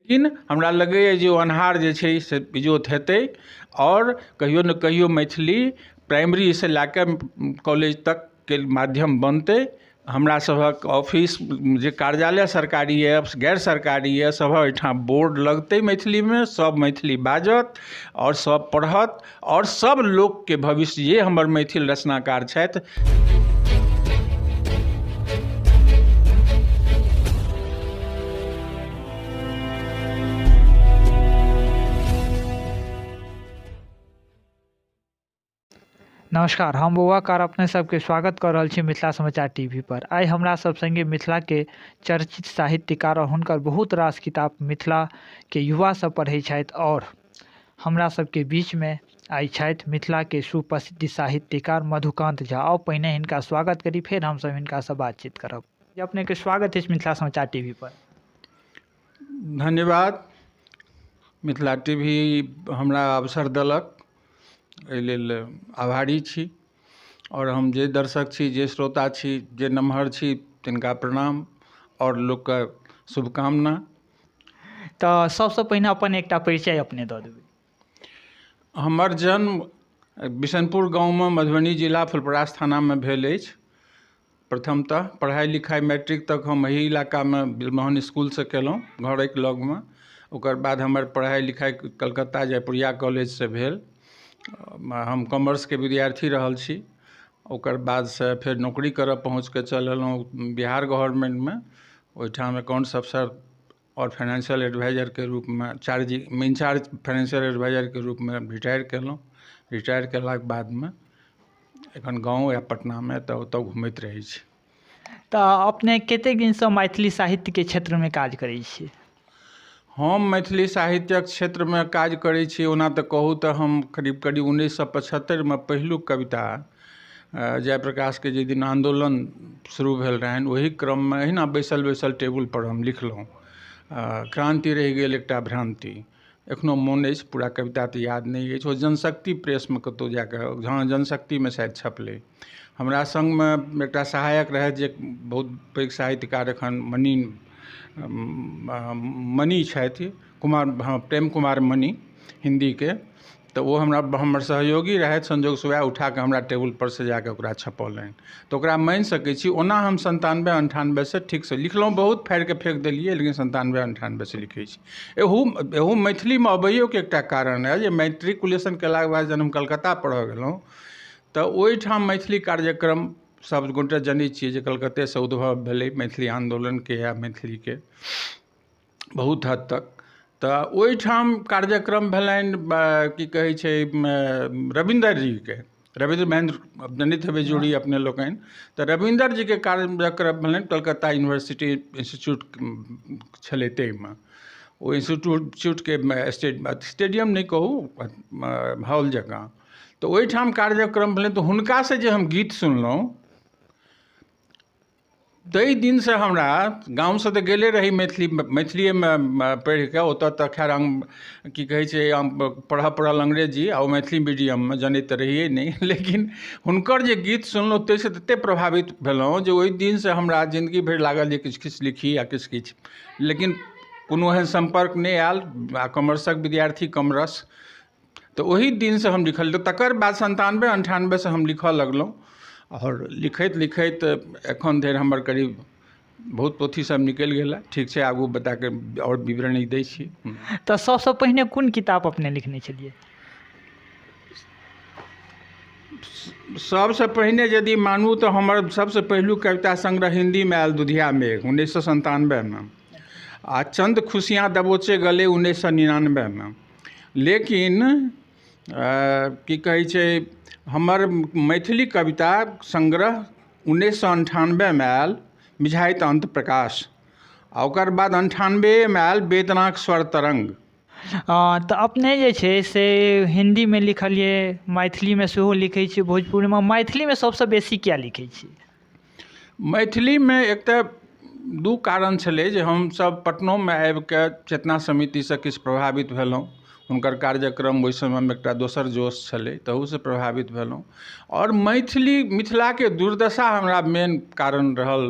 लेकिन हमरा लगैए जे ओ अन्हार जे छै से इजोत हेतै आओर कहियो ने कहियो मैथिली प्राइमरीसँ लए कऽ कॉलेज तकके माध्यम बनतै। हमरा सभक ऑफिस जे कार्यालय सरकारी यए, गैर सरकारी यए, सभक एहिठाम बोर्ड लगतै मैथिलीमे, सभ मैथिली बाजत आओर सभ पढ़त आओर सभ लोकके भविष्य जे हमर मैथिल रचनाकार छथि। नमस्कार, हम बौआ कार अपने सबके स्वागत कर रहल छी मिथिला समाचार टीवी पर। आइ हमरा सब संगे मिथिला के चर्चित साहित्यकार और हुनकर बहुत रास किताब मिथिला के युवा सब पढ़ै छथि और हमरा सबके बीच में आइ छथि मिथिला के सुप्रसिद्ध साहित्यकार मधुकांत झा। आउ पहिने हिनका स्वागत करी, फेर हमसब हिनका से बातचीत करब। अपने के स्वागत अछि मिथिला समाचार टीवी पर। धन्यवाद। मिथिला टीवी हमरा अवसर देलक, एहि लेल आभारी छी। आओर हम जे दर्शक छी, जे श्रोता छी, जे नमहर छी, तिनका प्रणाम आओर लोकके शुभकामना। तऽ सबसँ पहिने अपन एकटा परिचय अपने दऽ देबै। हमर जन्म बिशनपुर गाँवमे मधुबनी जिला फुलपरास थानामे भेल अछि। प्रथमतः पढ़ाइ लिखाइ मैट्रिक तक हम एहि इलाकामे बिलमोहन स्कूलसँ केलहुँ, घरेके लगमे। ओकर बाद हमर पढ़ाइ लिखाइ कलकत्ता जयपुरिया कॉलेजसँ भेल। हम कॉमर्सके विद्यार्थी रहल छी। ओकर बादसँ फेर नौकरी करऽ पहुँचके चलि एलहुँ बिहार गवर्नमेन्टमे। ओहिठाम अकाउंट्स अफसर आओर फाइनेंशियल एडवाइजरके रूपमे चार्ज इंचार्ज फाइनेंशियल एडवाइजरके रूपमे रिटायर केलहुँ। रिटायर केलाके बादमे एखन गाँव या पटनामे तऽ ओतऽ घुमैत रहै छी। तऽ अपने कतेक दिनसँ मैथिली साहित्यके क्षेत्रमे काज करै छी? हम मैथिली साहित्यक क्षेत्रमे काज करै छी। ओना तऽ कहू तऽ हम करीब करीब 1975मे पहिलुक कविता जयप्रकाशके जाहि दिन आन्दोलन शुरू भेल रहनि ओहि क्रममे एहिना बैसल बैसल टेबुलपर हम लिखलहुँ, क्रान्ति रहि गेल एकटा भ्रान्ति। एखनो मोन अछि, पूरा कविता तऽ याद नहि अछि। ओ जनशक्ति प्रेसमे कतहु जाकऽ, हँ जनशक्तिमे शायद छपलै। हमरा सङ्गमे एकटा सहायक रहथि जे बहुत पैघ साहित्यकार एखन मणि मणि छथि, कुमार, हँ प्रेम कुमार मणि हिन्दीके, तऽ ओ हमरा हमर सहयोगी रहथि। संजोगसँ वएह उठाकऽ हमरा टेबुलपर से जाकऽ ओकरा छपौलनि, तऽ ओकरा मानि सकै छी। ओना हम 97 98 ठीकसँ लिखलहुँ, बहुत फाड़िके फेक देलियै, लेकिन 97 98 लिखै छी। एहू मैथिलीमे अबैयोके एकटा कारण यऽ जे मैट्रिकुलेशन केलाके बाद जहन हम कलकत्ता पढ़ऽ गेलहुँ तऽ ओहिठाम मैथिली कार्यक्रम सब गोटे जनै छियै जे कलकत्तेसँ उद्भव भेलै मैथिली आन्दोलनके या मैथिलीके बहुत हद तक। तऽ ओहिठाम कार्यक्रम भेलनि की कहै छै रविन्द्र जीके, रविन्द्र महेन्द्र जनैत हेबै जोड़ी अपने लोकनि, तऽ रविन्द्र जीके कार्यक्रम भेलनि कलकत्ता यूनिवर्सिटी इंस्टीट्यूट छलै ताहिमे। ओ इंस्टीट्यूटके स्टेडियम नहि कहू, हॉल जकाँ, तऽ ओहिठाम कार्यक्रम भेलनि। तऽ हुनकासँ जे हम गीत सुनलहुँ ताहि दिनसँ हमरा गामसँ तऽ गेले रही मैथिली मैथिलिएमे पढ़िकऽ, ओतऽ तऽ खैर की कहै छै पढ़ऽ पड़ल अंग्रेजी आ ओ मैथिली मीडियममे जनैत तऽ रहियै नहि, लेकिन हुनकर जे गीत सुनलहुँ ताहिसँ ततेक प्रभावित भेलहुँ जे ओहि दिनसँ हमरा जिन्दगी भरि लागल जे किछु किछु लिखी आ किछु किछु, लेकिन कोनो एहन सम्पर्क नहि आयल। आ कॉमर्सक विद्यार्थी कमरस, तऽ ओहि दिनसँ हम लिखल। तकर बाद 97 98 हम लिखऽ लगलहुँ आओर लिखैत लिखैत एखन धरि हमर करीब बहुत पोथी सब निकलि गेल। ठीक छै, आगू बताके आओर विवरणी दै छी। तऽ सबसँ पहिने कोन किताब अपने लिखने छलियै? सबसँ पहिने यदि मानू तऽ हमर सबसँ पहिलुक कविता संग्रह हिन्दीमे आयल दुधिया मेघ 1997मे, आ चंद खुशियाँ दबोचे गले 1999मे। लेकिन की कहै छै हमर मैथिली कविता संग्रह 1998मे आयल मिझाइत अंत प्रकाश, आ ओकर बाद 98मे आयल वेदनाक स्वर तरंग। तऽ अपने जे छै से हिन्दीमे लिखलियै, मैथिलीमे सेहो लिखै छियै, भोजपुरीमे, मैथिलीमे सबसँ बेसी किया लिखै छियै? मैथिलीमे एक तऽ दू कारण छलै जे हमसब पटनोमे आबिके चेतना समितिसँ किछु प्रभावित भेलहुँ, हुनकर कार्यक्रम ओहि समयमे एकटा दोसर जोश छलै, तहूसँ प्रभावित भेलहुँ। आओर मैथिली मिथिलाके दुर्दशा हमरा मेन कारण रहल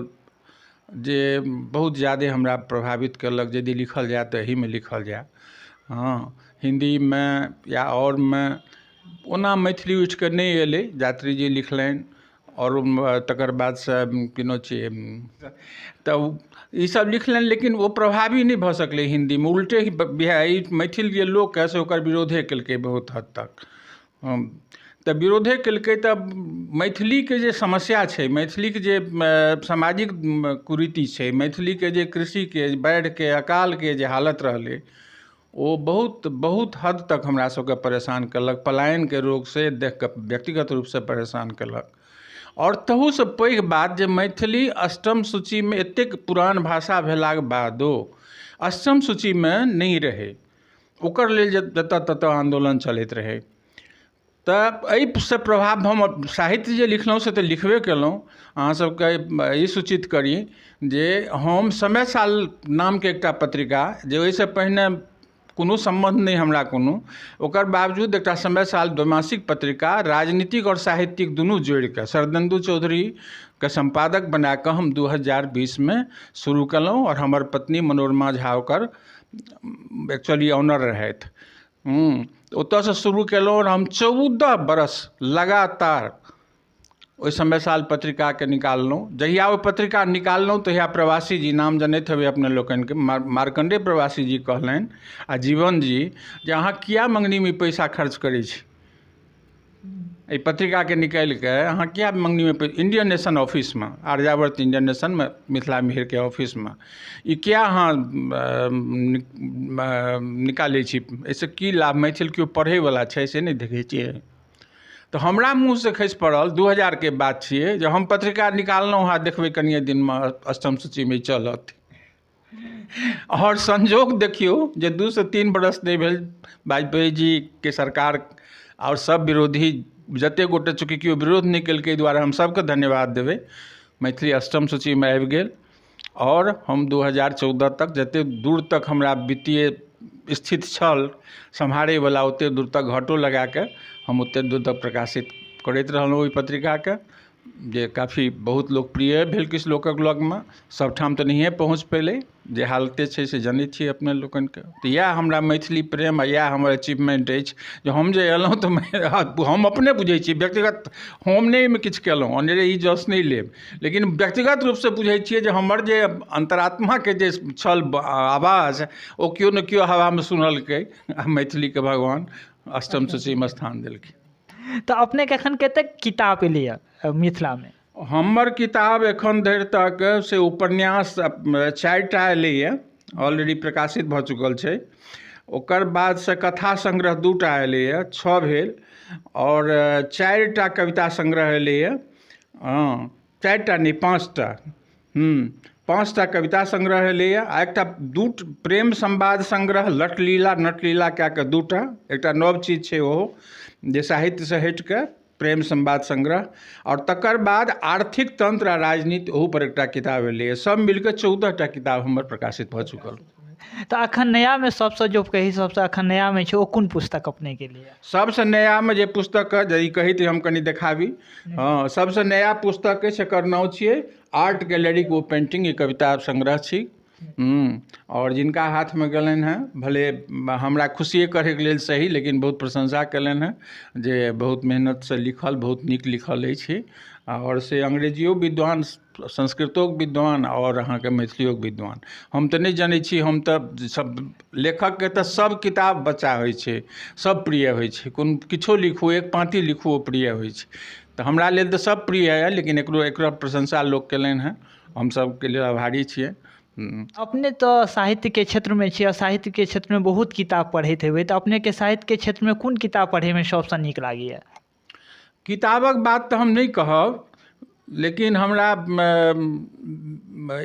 जे बहुत ज्यादे हमरा प्रभावित कयलक। यदि लिखल जाय तऽ एहीमे लिखल जाय। हँ, हिन्दीमे या आओरमे ओना मैथिली उठि कऽ नहि एलै। यात्री जी लिखलनि आओर तकर बादसँ किनो छियै तऽ ईसभ लिखलनि, लेकिन ओ प्रभावी नहि भऽ सकलै हिन्दीमे। उल्टे ई मैथिल जे लोक हइ से ओकर विरोधे केलकै बहुत हद तक। तऽ विरोधे केलकै तऽ मैथिलीके जे समस्या छै, मैथिलीके जे सामाजिक कुरीति छै, मैथिलीके जे कृषिके बाढ़िके अकालके जे हालत रहलै, ओ बहुत बहुत हद तक हमरा सबके परेशान केलक। पलायनके रोग से देख कऽ व्यक्तिगत रूपसँ परेशान केलक। आओर तहूसँ पैघ बात जे मैथिली अष्टम सूचीमे एतेक पुरान भाषा भेलाके बादो अष्टम सूचीमे नहि रहै, ओकर लेल जतऽ ततऽ आन्दोलन चलैत रहै। तऽ एहिसँ प्रभाव हम साहित्य जे लिखलहुँ से तऽ लिखबे केलहुँ। अहाँ सबके ई सूचित करी जे हम समय साल नामके एकटा पत्रिका, जे ओहिसँ पहिने कोनो सम्बन्ध नहि हमरा कोनो, ओकर बावजूद एकटा समय साल द्वैमासिक पत्रिका राजनीतिक आओर साहित्यिक दुनू जोड़िकऽ शरदेन्दु चौधरीके सम्पादक बनाकऽ हम 2020मे शुरू केलहुँ आओर हमर पत्नी मनोरमा झा ओकर एक्चुअली ऑनर रहथि। ओतऽसँ शुरू केलहुँ आओर हम 14 बरस लगातार ओहि समय साल पत्रिकाके निकाललहुँ। जहिया ओ पत्रिका निकाललहुँ तहिया प्रवासी जी, नाम जनैत हेबै अपने लोकनिके, मार्कण्डेय प्रवासी जी कहलनि आ जीवन जी जे अहाँ किया मङ्गनीमे पैसा खर्च करै छी, एहि पत्रिकाके निकालिके अहाँ किया मङ्गनीमे इंडियन नेशन ऑफिसमे, आर्यावर्त इंडियन नेशनमे, मिथिला मिहिरके ऑफिसमे ई किया अहाँ निकालै छी, एहिसँ की लाभ, मैथिल केओ पढ़ैवला छै से नहि देखै छियै। तऽ हमरा मुँहसँ खसि पड़ल, 2000के बात छियै, जे हम पत्रिका निकाललहुँ हँ, देखबै कनिए दिनमे अष्टम सूचीमे चलत। आओर संजोग देखियौ जे 2 से 3 बरस नहि भेल, वाजपेयी जीके सरकार आओर सब विरोधी जतेक गोटे, चूँकि केओ विरोध नहि केलकै, एहि दुआरे हम सबके धन्यवाद देबै, मैथिली अष्टम सूचीमे आबि गेल। आओर हम 2014 तक जतेक दूर तक हमरा वित्तीय स्थिति छल सम्हारैवला, ओतेक दूर तक घाटो लगाके हम ओतेक दूर तक प्रकाशित करैत रहलहुँ ओहि पत्रिकाके, जे काफी बहुत लोकप्रिय भेल किछु लोकक लगमे, सबठाम तऽ नहिए पहुँच पेलै, जे हालते छै से जनै छियै अपने लोकनिके। तऽ इएह हमरा मैथिली प्रेम आ इएह हमर अचीवमेंट अछि जे हम जे एलहुँ तऽ हम अपने बुझै छियै व्यक्तिगत, हम नहि एहिमे किछु केलहुँ, अनेरे ई जस नहि लेब, लेकिन व्यक्तिगत रूपसँ बुझै छियै जे हमर जे अन्तरात्माके जे छल आवाज, ओ केओ ने केओ हवामे सुनलकै आ मैथिलीके भगवान अष्टम सूचीमे स्थान देलखिन। तऽ अपनेके एखन कतेक किताब एलैए मिथिलामे? हमर किताब एखन धरि तक से उपन्यास 4टा एलैए, ऑलरेडी प्रकाशित भऽ चुकल छै। ओकर बादसँ कथा संग्रह 2टा एलैए, 6 भेल, आओर 4टा कविता संग्रह एलैए, हँ 4टा नहि 5टा, 5टा कविता संग्रह एलैए, आ एकटा 2 प्रेम संवाद संग्रह लटलीला नटलीला कए कऽ 2टा, एकटा नव चीज छै ओहो जे साहित्यसँ हटिकऽ प्रेम संवाद संग्रह। और तकर बाद आर्थिक तंत्र आ राजनीति, ओहू पर एकटा किताब एलैए। सब मिलके 14टा किताब हमर प्रकाशित भऽ चुकल। तऽ अखन नयामे सबसँ जो कही सबसँ अखन नयामे छै ओ कोन पुस्तक अपनेके लिए? सबसँ नयामे जे पुस्तक यदि कही तऽ हम कनि देखाबी। हँ, सबसँ नया पुस्तक अछि, एकर नाम छियै आर्ट गैलरीक ओ पेंटिंग, ई कविता संग्रह छी। और जिनका हाथमे गेलनि हेँ, भले हमरा खुशिए करैके लेल सही, लेकिन बहुत प्रशंसा केलनि हेँ जे बहुत मेहनतसँ लिखल, बहुत नीक लिखल अछि। आओर से अंग्रेजियो विद्वान, संस्कृतोके विद्वान आओर अहाँके मैथिलियोके विद्वान। हम तऽ नहि जनै छी, हम तऽ सब लेखकके तऽ सब किताब बच्चा होइ छै, सब प्रिय होइ छै, कोनो किछो लिखू, एक पाँती लिखू, ओ प्रिय होइ छै। तऽ हमरा लेल तऽ सब प्रिय यऽ, लेकिन एकरो प्रशंसा लोक केलनि हेँ, हम सबके लेल आभारी छियै। अपने तऽ साहित्यके क्षेत्रमे छी आ साहित्यके क्षेत्रमे बहुत किताब पढ़ैत हेबै, तऽ अपनेके साहित्यके क्षेत्रमे कोन किताब पढ़ैमे सबसँ नीक लागैए? किताबक बात तऽ हम नहि कहब, लेकिन हमरा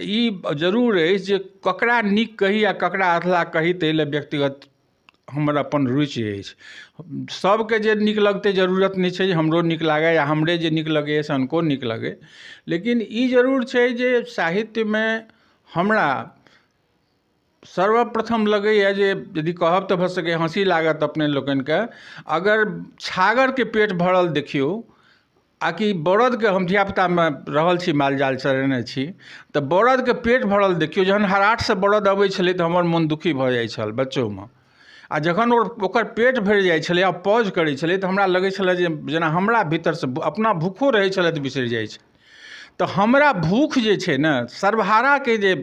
ई जरूर अछि जे ककरा नीक कही आ ककरा अधलाह कही, ताहि लए व्यक्तिगत हमर अपन रुचि अछि। सबके जे नीक लगतै जरूरत नहि छै जे हमरो नीक लागै या हमरे जे नीक लगैए से अनको नीक लगै, लेकिन ई जरूर छै जे साहित्यमे हमरा सर्वप्रथम लगैए जे यदि कहब तऽ भऽ सकैए हँसी लागत अपने लोकनिके, अगर छागरके पेट भरल देखियौ आकि बरदके हम धियापुतामे रहल छी, माल जाल चरेने छी, तऽ बरदके पेट भरल देखियौ, जहन हराठसँ बरद अबै छलै तऽ हमर मोन दुखी भऽ जाइ छल बच्चोमे, आ जखन ओकर पेट भरि जाइ छलै आ पॉज करै छलै तऽ हमरा लगै छलै जे जेना हमरा भीतरसँ अपना भूखो रहै छलै तऽ बिसरि जाइ छै। तऽ हमरा भूख जे छै ने, सर्वहाराके जे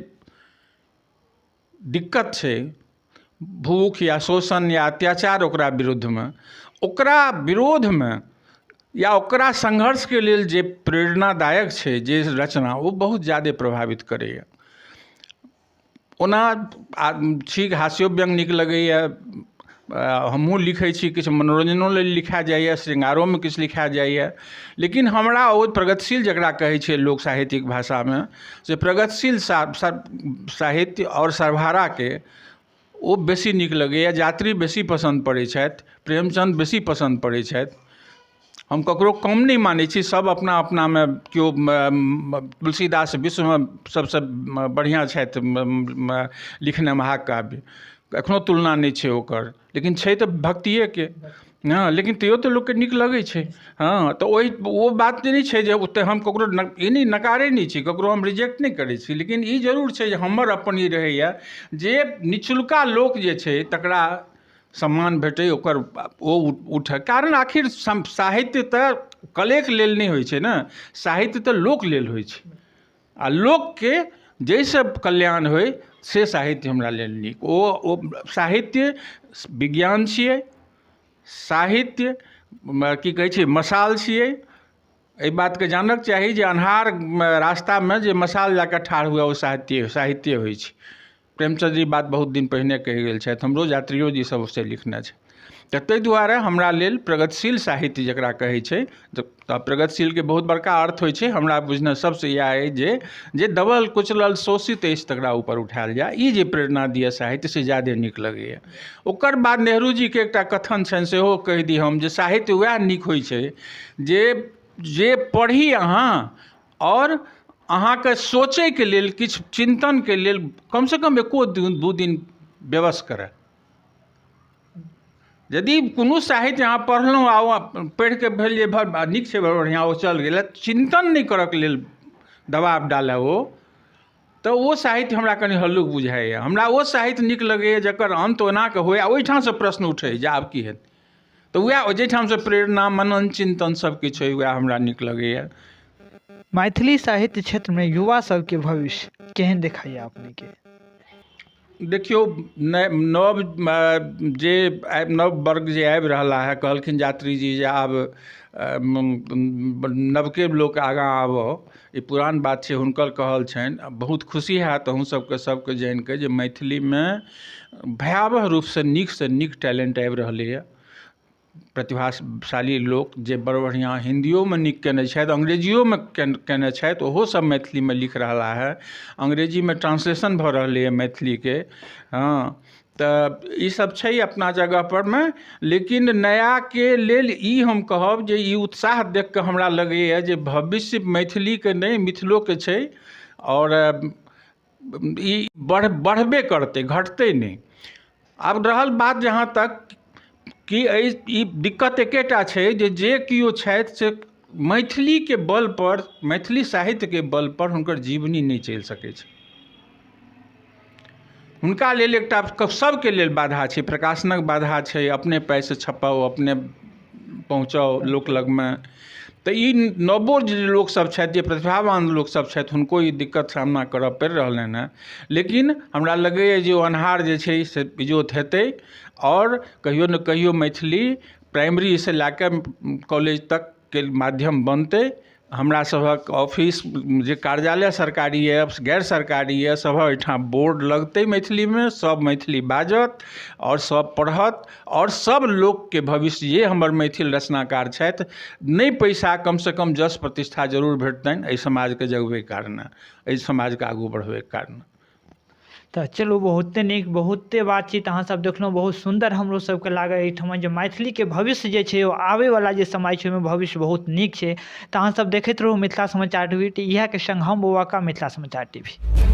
दिक्कत छै, भूख या शोषण या अत्याचार, ओकरा विरुद्धमे, ओकरा विरोधमे या ओकरा संघर्षके लेल जे प्रेरणादायक छै जे रचना, ओ बहुत ज्यादे प्रभावित करैए। ओना ठीक हास्यो व्यङ्ग नीक लगैए, हमहूँ लिखै छी, किछु मनोरञ्जनो लेल लिखा जाइए, श्रृंगारोमे किछु लिखा जाइए, लेकिन हमरा ओ प्रगतिशील जकरा कहै छै लोक साहित्यिक भाषामे, से प्रगतिशील साहित्य आओर सर्वहाराके ओ बेसी नीक लगैए। यात्री बेसी पसन्द पड़ै छथि, प्रेमचंद बेसी पसन्द पड़ै छथि। हम ककरो कम नहि मानै छी, सब अपना अपनामे केओ तुलसीदास विश्वमे सबसँ बढ़िआँ छथि लिखने महाकाव्य, एखनो तुलना नहि छै ओकर, लेकिन छै तऽ भक्तिएके। हँ, लेकिन तैयो तऽ लोकके नीक लगै छै। हँ, तऽ ओहि ओ बात नहि छै जे ओतेक हम ककरो ई नहि नकारै नहि छी, ककरो हम रिजेक्ट नहि करै छी, लेकिन ई जरूर छै जे हमर अपन ई रहैए जे निचुलका लोक जे छै तकरा सम्मान भेटै, ओकर ओ उठै। कारण आखिर साहित्य तऽ कलेके लेल नहि होइ छै ने, साहित्य तऽ लोक लेल होइ छै, आ लोकके जाहिसँ कल्याण होइ से साहित्य हमरा लेल नीक। ओ साहित्य विज्ञान छियै, साहित्य की कहै छै मसाल छियै। एहि बातके जानक चाही जे अन्हार रास्तामे जे मसाल लए कऽ ठाढ़ हुए ओ साहित्य साहित्ये होइ छै। प्रेमचंद जी बात बहुत दिन पहिने कहि गेल छथि, हमरो यात्रियो जी सब से लिखने छै। तऽ ताहि दुआरे हमरा लेल प्रगतिशील साहित्य जकरा कहै छै, तऽ प्रगतिशीलके बहुत बड़का अर्थ होइ छै। हमरा बुझने सबसँ इएह अइ जे जे दबल कुचलल शोषित अछि तकरा ऊपर उठायल जाय, ई जे प्रेरणा दिअ साहित्य से ज्यादे नीक लगैए। ओकर बाद नेहरू जीके एकटा कथन छनि, सेहो कहि दी हम, जे साहित्य उएह नीक होइ छै जे जे पढ़ी अहाँ आओर अहाँके सोचैके लेल, किछु चिन्तनके लेल कमसँ कम एको दिन दू दिन विवश करय। यदि कोनो साहित्य अहाँ पढ़लहुँ आ ओ पढ़िके भेल जे नीक छै, बढ़िआँ, ओ चल गेल, चिन्तन नहि करऽके लेल दबाव डालय ओ, तऽ ओ साहित्य हमरा कनि हल्लुक बुझाइए। हमरा ओ साहित्य नीक लगैए जकर अन्त ओना कऽ होय आ ओहिठामसँ प्रश्न उठै जे आब की हेतै, तऽ उएह जाहिठामसँ प्रेरणा मनन चिन्तन सब किछु होइ, उएह हमरा नीक लगैए। मैथिली साहित्य क्षेत्रमे युवा सबके भविष्य केहन देखाइए अपनेके? देखियौ, नव जे नव वर्ग जे आबि रहला है, कहलखिन यात्री जी जे आब नवके लोक आगाँ आबऽ, ई पुरान बात छै, हुनकर कहल छनि। बहुत खुशी हैत अहूँ सबके सबके जानिके जे मैथिलीमे भयावह रूपसँ नीकसँ नीक टैलेंट आबि रहलैए, प्रतिभाशाली लोक जे बड़ बढ़िआँ हिन्दियोमे नीक कयने छथि, अंग्रेजियोमे कयने छथि, ओहो सब मैथिलीमे लिख रहला है, अंग्रेजीमे ट्रांसलेशन भऽ रहलैए मैथिलीके। हँ, तऽ ईसब छै अपना जगह परमे, लेकिन नयाके लेल ई हम कहब जे ई उत्साह देख कऽ हमरा लगैए जे भविष्य मैथिलीके नहि मिथिलोके छै, आओर ई बढ़बे करतै, घटतै नहि। आब रहल बात जहाँ तक कि एहि ई दिक्कत एकेटा छै जे जे केओ छथि से मैथिलीके बल पर, मैथिली साहित्यके बल पर हुनकर जीवनी नहि चलि सकै छै। हुनका लेल एकटा सबके लेल बाधा छै, प्रकाशनक बाधा छै, अपने पाइसँ छपाउ, अपने पहुँचाउ लोक लगमे। तऽ ई नवो जे लोकसब छथि, जे प्रतिभावान लोकसब छथि, हुनको ई दिक्कत सामना करऽ पड़ि रहलनि हेँ। लेकिन हमरा लगैए जे ओ अन्हार जे छै से इजोत हेतै, आओर कहियो ने कहियो मैथिली प्राइमरीसँ लए कऽ कॉलेज तकके माध्यम बनतै। हमरा सभक ऑफिस जे कार्यालय सरकारी यऽ, गैर सरकारी यऽ, सभक एहिठाम बोर्ड लगतै मैथिलीमे, सब मैथिली बाजत आओर सब पढ़त, आओर सब लोकके भविष्य जे हमर मैथिल रचनाकार छथि, नहि पैसा कमसँ कम जस प्रतिष्ठा जरूर भेटतनि एहि समाजके जगबैके कारणे, एहि समाजके आगू बढ़बैके कारणे। तऽ चलू, बहुते नीक, बहुते बातचीत अहाँ सब देखलहुँ, बहुत सुन्दर हमरो सबके लागल एहिठमा जे मैथिलीके भविष्य जे छै ओ आबैवला जे समय छै ओहिमे भविष्य बहुत नीक छै। तऽ अहाँ सब देखैत रहू मिथिला समाचार टीवी, इएहके संग हम बौआ का मिथिला समाचार टीवी।